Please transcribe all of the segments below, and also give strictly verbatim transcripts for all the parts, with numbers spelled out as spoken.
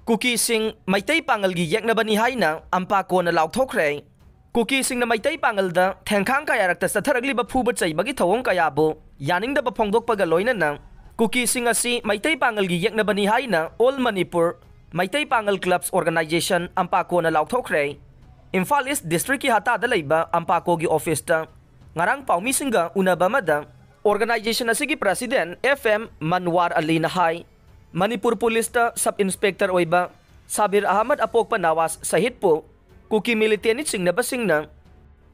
ꯀꯨꯀꯤꯁꯤꯡ ꯃꯩꯇꯩ ꯄꯥꯉꯜꯒꯤ ꯌꯦꯛꯅꯕꯅꯤ ꯍꯥꯏꯅ ꯑꯝꯄꯥꯀꯣꯅ ꯂꯥꯎꯊꯣꯛꯈ꯭ꯔꯦ꯫ ꯀꯨꯀꯤꯁꯤꯡꯅ ꯃꯩꯇꯩ ꯄꯥꯉꯜꯗ ꯊꯦꯡꯈꯥꯡ ꯀꯌꯥꯔꯛꯇ ꯆꯠꯊꯔꯛꯂꯤꯕ ꯐꯨꯕ ꯆꯩꯕꯒꯤ ꯊꯧꯑꯣꯡ ꯀꯌꯥꯕꯨ ꯌꯥꯅꯤꯡꯗꯕ ꯐꯣꯡꯗꯣꯛꯄꯒ ꯂꯣꯏꯅꯅ ꯀꯨꯀꯤꯁꯤꯡ ꯑꯁꯤ ꯃꯩꯇꯩ ꯄꯥꯉꯜꯒꯤ ꯌꯦꯛꯅꯕꯅꯤ ꯍꯥꯏꯅ All Manipur ꯃꯩꯇꯩ ꯄꯥꯉꯜ Clubs Organisation, ꯑꯝꯄꯥꯀꯣꯅ ꯂꯥꯎꯊꯣꯛꯈ꯭ꯔꯦ꯫ ꯏꯝꯐꯥꯜ ꯏꯁ ꯗꯤꯁꯇ꯭ꯔꯤꯛꯀꯤ ꯍꯇꯥꯗ ꯂꯩꯕ ꯑꯝꯄꯥꯀꯣꯒꯤ ꯑꯣꯐꯤꯁꯇ ꯉꯔꯥꯡ ꯄꯥꯎꯃꯤꯁꯤꯡꯒ ꯎꯅꯕ ꯑꯃꯗ ꯑꯣꯔꯒꯅꯥꯏꯖꯦꯁꯟ ꯑꯁꯤꯒꯤ ꯄ꯭ꯔꯁꯤꯗꯦꯟ ꯑꯦꯐ ꯑꯦꯝ ꯃꯟꯋꯥꯔ ꯑꯂꯤꯅ ꯍꯥꯏ, ꯃꯅꯤꯄꯨꯔ ꯄꯨꯂꯤꯁꯇ ꯁꯕ ꯏꯟꯁꯄꯦꯛꯇꯔ ꯑꯣꯏꯕ ꯁꯥꯕꯤꯔ ꯑꯍꯃꯗ ꯑꯄꯣꯛꯄ ꯅꯋꯥꯖ ꯁꯍꯤꯗꯄꯨ ꯀꯨꯀꯤ ꯃꯤꯂꯤꯇꯦꯟꯅꯤ ꯆꯤꯡꯅꯕꯁꯤꯡꯅ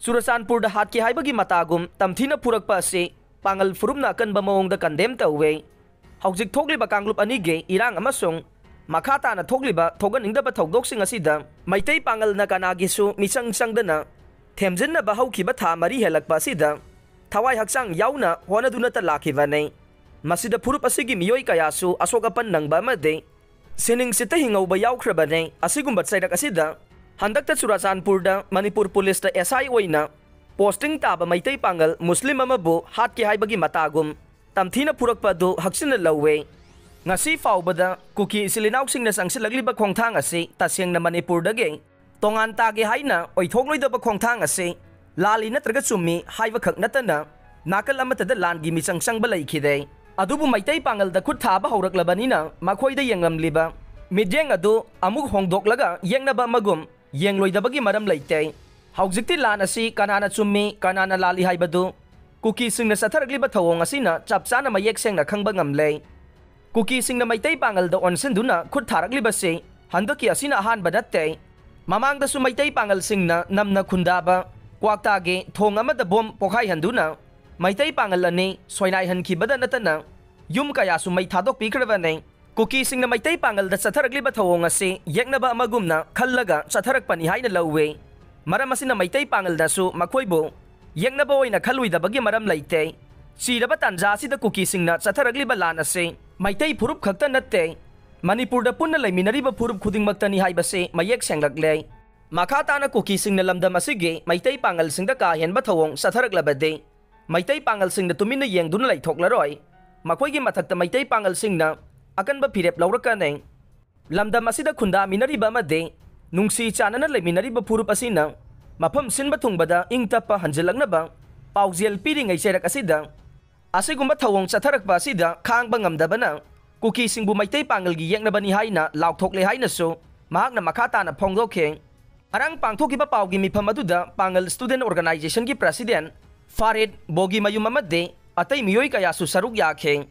ꯆꯨꯔꯆꯥꯟꯄꯨꯔꯗ ꯍꯥꯠꯈꯤ ꯍꯥꯏꯕꯒꯤ ꯃꯇꯥꯒꯨꯝ ꯇꯝꯊꯤꯅ ꯐꯨꯔꯛꯄ ꯑꯁꯤ ꯄꯥꯉꯜ ꯐꯨꯔꯨꯞꯅ ꯑꯀꯟꯕ ꯃꯑꯣꯡꯗ ꯀꯟꯗꯦꯝ ꯇꯧꯋꯦ꯫ ꯍꯧꯖꯤꯛ ꯊꯣꯛꯂꯤꯕ ꯀꯥꯡꯂꯨꯞ ꯑꯅꯤꯒꯤ ꯏꯔꯥꯡ ꯑꯃꯁꯨꯡ ꯃꯈꯥ ꯇꯥꯅ ꯊꯣꯛꯂꯤꯕ ꯊꯣꯛꯍꯟꯅꯤꯡꯗꯕ ꯊꯧꯗꯣꯛꯁꯤꯡ ꯑꯁꯤꯗ ꯃꯩꯇꯩ ꯄꯥꯉꯜꯅ ꯀꯅꯥꯒꯤꯁꯨ ꯃꯤꯆꯪ ꯆꯪꯗꯅ ꯊꯦꯝꯖꯤꯟꯅꯕ ꯍꯧꯈꯤꯕ ꯊꯥ ꯃꯔꯤ ꯍꯦꯜꯂꯛꯄ ꯑꯁꯤꯗ ꯊꯋꯥꯏ ꯍꯛꯆꯥꯡ ꯌꯥꯎꯅ ꯍꯣꯠꯅꯗꯨꯅꯇ ꯂꯥꯛꯈꯤꯕꯅꯤ꯫ ꯃꯁꯤꯗ ꯐꯨꯔꯨꯞ ꯑꯁꯤꯒꯤ ꯃꯤꯑꯣꯏ ꯀꯌꯥꯁꯨ ꯑꯁꯣꯛ ꯑꯄꯟ ꯅꯪꯕ ꯑꯃꯗꯤ ꯁꯤꯅꯤꯡ ꯁꯤꯠꯇ ꯍꯤꯡꯍꯧꯕ ꯌꯥꯎꯈ꯭ꯔꯕꯅꯤ꯫ ꯑꯁꯤꯒꯨꯝꯕ ꯆꯩꯔꯛ ꯑꯁꯤꯗ ꯍꯟꯗꯛꯇ ꯆꯨꯔꯆꯥꯟꯄꯨꯔꯗ ꯃꯅꯤꯄꯨꯔ ꯄꯨꯂꯤꯁꯇ ꯑꯦꯁ ꯑꯥꯏ ꯑꯣꯏꯅ ꯄꯣꯁꯇꯤꯡ ꯇꯥꯕ ꯃꯩꯇꯩ ꯄꯥꯉꯜ ꯃꯨꯁꯂꯤꯝ ꯑꯃꯕꯨ ꯍꯥꯠꯈꯤ ꯍꯥꯏꯕꯒꯤ ꯃꯇꯥꯒꯨꯝ ꯇꯝꯊꯤꯅ ꯐꯨꯔꯛꯄ ꯑꯗꯨ ꯍꯛꯆꯤꯟꯅ ꯂꯧꯋꯦ꯫ ꯉꯁꯤ ꯐꯥꯎꯕꯗ ꯀꯨꯀꯤ ꯏꯆꯤꯜ ꯏꯅꯥꯎꯁꯤꯡꯅ ꯆꯪꯁꯤꯜꯂꯛꯂꯤꯕ ꯈꯣꯡꯊꯥꯡ ꯑꯁꯤ ꯇꯁꯦꯡꯅ ꯃꯅꯤꯄꯨꯔꯗꯒꯤ ꯇꯣꯉꯥꯟ ꯇꯥꯒꯦ ꯍꯥꯏꯅ ꯑꯣꯏꯊꯣꯛꯂꯣꯏꯗꯕ ꯈꯣꯡꯊꯥꯡ ꯑꯁꯤ ꯂꯥꯜꯂꯤ ꯅꯠꯇ꯭ꯔꯒ ꯆꯨꯝꯃꯤ ꯍꯥꯏꯕꯈꯛ ꯅꯠꯇꯅ ꯅꯥꯀꯜ ꯑꯃꯠꯇꯗ ꯂꯥꯟꯒꯤ ꯃꯤꯆꯪ ꯆꯪꯕ ꯂꯩꯈꯤꯗꯦ꯫ ꯑꯗꯨꯕꯨ ꯃꯩꯇꯩ ꯄꯥꯉꯜꯗ ꯈꯨꯠ ꯊꯥꯕ ꯍꯧꯔꯛꯂꯕꯅꯤꯅ ꯃꯈꯣꯏꯗ ꯌꯦꯡꯂꯝꯂꯤꯕ ꯃꯤꯠꯌꯦꯡ ꯑꯗꯨ ꯑꯃꯨꯛ ꯍꯣꯡꯗꯣꯛꯂꯒ ꯌꯦꯡꯅꯕ ꯑꯃꯒꯨꯝ ꯌꯦꯡꯂꯣꯏꯗꯕꯒꯤ ꯃꯔꯝ ꯂꯩꯇꯦ꯫ ꯍꯧꯖꯤꯛꯇꯤ ꯂꯥꯟ ꯑꯁꯤ ꯀꯅꯥꯅ ꯆꯨꯝꯃꯤ, ꯀꯅꯥꯅ ꯂꯥꯜꯂꯤ ꯍꯥꯏꯕꯗꯨ ꯀꯨꯀꯤꯁꯤꯡꯅ ꯆꯠꯊꯔꯛꯂꯤꯕ ꯊꯧꯑꯣꯡ ꯑꯁꯤꯅ ꯆꯞ ꯆꯥꯅ ꯃꯌꯦꯛ ꯁꯦꯡꯅ ꯈꯪꯕ ꯉꯝꯂꯦ꯫ ꯀꯨꯀꯤꯁꯤꯡꯅ ꯃꯩꯇꯩ ꯄꯥꯉꯜꯗ ꯑꯣꯟꯁꯤꯟꯗꯨꯅ ꯈꯨꯠ ꯊꯥꯔꯛꯂꯤꯕꯁꯤ ꯍꯟꯗꯛꯀꯤ ꯑꯁꯤꯅ ꯑꯍꯥꯟꯕ ꯅꯠꯇꯦ꯫ ꯃꯃꯥꯡꯗꯁꯨ ꯃꯩꯇꯩ ꯄꯥꯉꯜꯁꯤꯡꯅ ꯅꯝꯅ ꯈꯨꯟꯗꯥꯕ ꯀ꯭ꯋꯥꯛꯇꯥꯒꯤ ꯊꯣꯡ ꯑꯃꯗ ꯕꯣꯝ ꯄꯣꯈꯥꯏꯍꯟꯗꯨꯅ ꯃꯩꯇꯩ ꯄꯥꯉꯜ ꯑꯅꯤ ꯁꯣꯏꯅꯥꯏꯍꯟꯈꯤꯕꯗ ꯅꯠꯇꯅ ꯌꯨꯝ ꯀꯌꯥꯁꯨ ꯃꯩ ꯊꯥꯗꯣꯛꯄꯤꯈ꯭ꯔꯕꯅꯤ꯫ ꯀꯨꯀꯤꯁꯤꯡꯅ ꯃꯩꯇꯩ ꯄꯥꯉꯜꯗ ꯆꯠꯊꯔꯛꯂꯤꯕ ꯊꯧꯑꯣꯡ ꯑꯁꯤ ꯌꯦꯛꯅꯕ ꯑꯃꯒꯨꯝꯅ ꯈꯜꯂꯒ ꯆꯠꯊꯔꯛꯄꯅꯤ ꯍꯥꯏꯅ ꯂꯧꯏ꯫ ꯃꯔꯝ ꯑꯁꯤꯅ ꯃꯩꯇꯩ ꯄꯥꯉꯜꯅꯁꯨ ꯃꯈꯣꯏꯕꯨ ꯌꯦꯛꯅꯕ ꯑꯣꯏꯅ ꯈꯜꯂꯣꯏꯗꯕꯒꯤ ꯃꯔꯝ ꯂꯩꯇꯦ꯫ ꯆꯤꯔꯕ ꯇꯥꯟꯖꯥ ꯑꯁꯤꯗ ꯀꯨꯀꯤꯁꯤꯡꯅ ꯆꯠꯊꯔꯛꯂꯤꯕ ꯂꯥꯟ ꯑꯁꯤ ꯃꯩꯇꯩ ꯐꯨꯔꯨꯞ ꯈꯛꯇ ꯅꯠꯇꯦ, ꯃꯅꯤꯄꯨꯔꯗ ꯄꯨꯟꯅ ꯂꯩꯃꯤꯟꯅꯔꯤꯕ ꯐꯨꯔꯨꯞ ꯈꯨꯗꯤꯡꯃꯛꯇꯅꯤ ꯍꯥꯏꯕꯁꯤ ꯃꯌꯦꯛ ꯁꯦꯡꯂꯛꯂꯦ꯫ ꯃꯈꯥ ꯇꯥꯅ ꯀꯨꯀꯤꯁꯤꯡꯅ ꯂꯝꯗꯝ ꯑꯁꯤꯒꯤ ꯃꯩꯇꯩ ꯄꯥꯉꯜꯁꯤꯡꯗ ꯀꯥ ꯍꯦꯟꯕ ꯊꯧꯑꯣꯡ ꯆꯠꯊꯔꯛꯂꯕꯗꯤ ꯃꯩꯇꯩ ꯄꯥꯉꯜꯁꯤꯡꯅ ꯇꯨꯃꯤꯟꯅ ꯌꯦꯡꯗꯨꯅ ꯂꯩꯊꯣꯛꯂꯔꯣꯏ꯫ ꯃꯈꯣꯏꯒꯤ ꯃꯊꯛꯇ ꯃꯩꯇꯩ ꯄꯥꯉꯜꯁꯤꯡꯅ ꯑꯀꯟꯕ ꯐꯤꯔꯦꯞ ꯂꯧꯔꯛꯀꯅꯤ꯫ ꯂꯝꯗꯝ ꯑꯁꯤꯗ ꯈꯨꯟꯗꯥꯃꯤꯟꯅꯔꯤꯕ ꯑꯃꯗꯤ ꯅꯨꯡꯁꯤ ꯆꯥꯟꯅꯅ ꯂꯩꯃꯤꯟꯅꯔꯤꯕ ꯐꯨꯔꯨꯞ ꯑꯁꯤꯅ ꯃꯐꯝ ꯁꯤꯟꯕ ꯊꯨꯡꯕꯗ ꯏꯪ ꯇꯞꯄ ꯍꯟꯖꯤꯜꯂꯛꯅꯕ ꯄꯥꯎꯖꯦꯜ ꯄꯤꯔꯤꯉꯩ ꯆꯩꯔꯛ ꯑꯁꯤꯗ ꯑꯁꯤꯒꯨꯝꯕ ꯊꯧꯑꯣꯡ ꯆꯠꯊꯔꯛꯄ ꯑꯁꯤꯗ ꯈꯥꯡꯕ ꯉꯝꯗꯕꯅ ꯀꯨꯀꯤꯁꯤꯡꯕꯨ ꯃꯩꯇꯩ ꯄꯥꯉꯜꯒꯤ ꯌꯦꯛꯅꯕꯅꯤ ꯍꯥꯏꯅ ꯂꯥꯎꯊꯣꯛꯂꯦ ꯍꯥꯏꯅꯁꯨ ꯃꯍꯥꯛꯅ ꯃꯈꯥ ꯇꯥꯅ ꯐꯣꯡꯗꯣꯛꯈꯤ꯫ ꯉꯔꯥꯡ ꯄꯥꯡꯊꯣꯛꯈꯤꯕ ꯄꯥꯎꯒꯤ ꯃꯤꯐꯝ ꯑꯗꯨꯗ ꯄꯥꯉꯜ ꯁ꯭ꯇꯨꯗꯦꯟꯠ ꯑꯣꯔꯒꯅꯥꯏꯖꯦꯁꯟꯒꯤ ꯄ꯭ꯔꯁꯤꯗꯦꯟꯠ ꯐꯥꯔꯤꯗ ꯕꯣꯒꯤꯃꯌꯨꯝ ꯑꯃꯗꯤ ꯑꯇꯩ ꯃꯤꯑꯣꯏ ꯀꯌꯥꯁꯨ ꯁꯔꯨꯛ ꯌꯥꯈꯤ꯫